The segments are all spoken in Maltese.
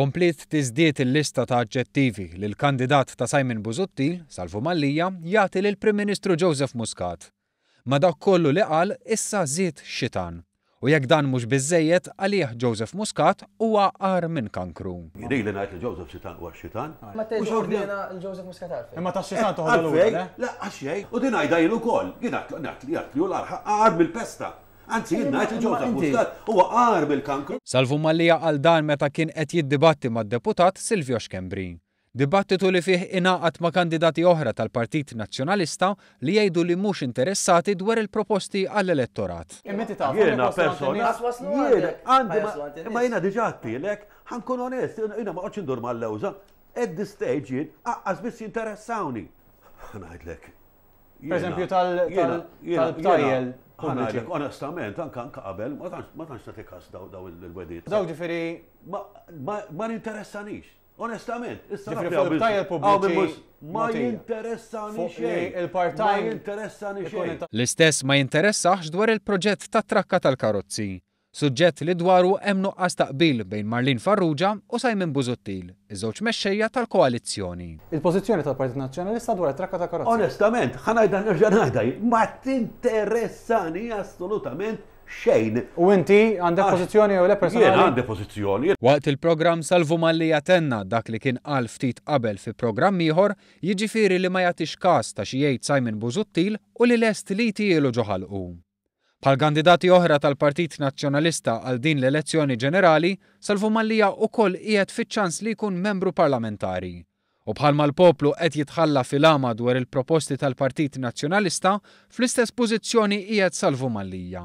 Kompliet tiżdied il-lista ta' aġġettivi li l-kandidat ta' Simon Busuttil, Salvu Mallia, jagħti lill-Prim Ministru Joseph Muscat. Ma' dak kollu li qal issa żied xitan. U jekk dan mhux biżżejjed, għalih Joseph Muscat huwa agħar minn kankru. Jien ili ngħid li Joseph Xitan huwa x-xitan. Ma tgħidx ordina lil Joseph Muscat għalfejn. Imma tax-xitan toħodha lura, le? Le, għax xejn. U din ngħidha jien ukoll. Jien għedt li hu l-agħar mill-pesta. Anzi, jien ngħid li Joseph Muscat huwa agħar mill-kankru. Salvu Mallia qal dan meta kien qed jiddibatti mad-Deputat Silvio Schembri. Dibattitu li fih ingħaqad ma' kandidati oħra tal-Partit Nazzjonalista li jgħidu li mhux interessati dwar il-proposti għall-elettorat. Imma inti taf, Jiena persona, jiena għandi, imma jiena diġà għedtilek, ħa nkun onest, jiena ma noqgħodx indur mal-lewża, at this stage jien aqqas biss jinteressawni. Ħa ngħidlek. Per eżempju tal-btajjel. Ħa ngħidlek, onestament, anka anka qabel, ma tantx nagħti kas daw il-wedid. Daw ġifieri. Ma ninteressanix. Onestament, issa Ġifieri fuq il-btajjel pubbliċi. Ma jinteressani xejn. Il-part-time. Ma jinteressani xejn. L-istess ma jinteressahx dwar il-proġett tat-trakka tal-karozzi. Suġġett li dwaru hemm nuqqas ta' qbil bejn Marlene Farrugia u Simon Busuttil, iż-żewġ mexxejja tal-koalizzjoni. Il-pożizzjoni tal-Partit Nazzjonalista dwar it-trakka tal-karozzi. Onestament, ħa ngħidha nerġa' ngħidha jien, ma tinteressani assolutament xejn. U inti għandek pożizzjoni jew le personali? Jien għandi pożizzjoni. Waqt il-programm Salvu Mallia tenna dak li kien qal ftit qabel fi programm ieħor, jiġifieri li ma jagħtix kas ta' xi jgħid Simon Busuttil u li lest li jtihielu ġo ħalqu. Bħal kandidati oħra tal-Partit Nazzjonalista għal din l-elezzjoni ġenerali, Salvu Mallia ukoll qiegħed fiċ-ċans li jkun membru parlamentari. U bħalma l-poplu qed jitħalla fil-għama dwar il-proposti tal-Partit Nazzjonalista, fl-istess pożizzjoni qiegħed Salvu Mallia.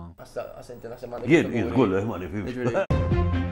Jien, jien żgur li ma nifhimx.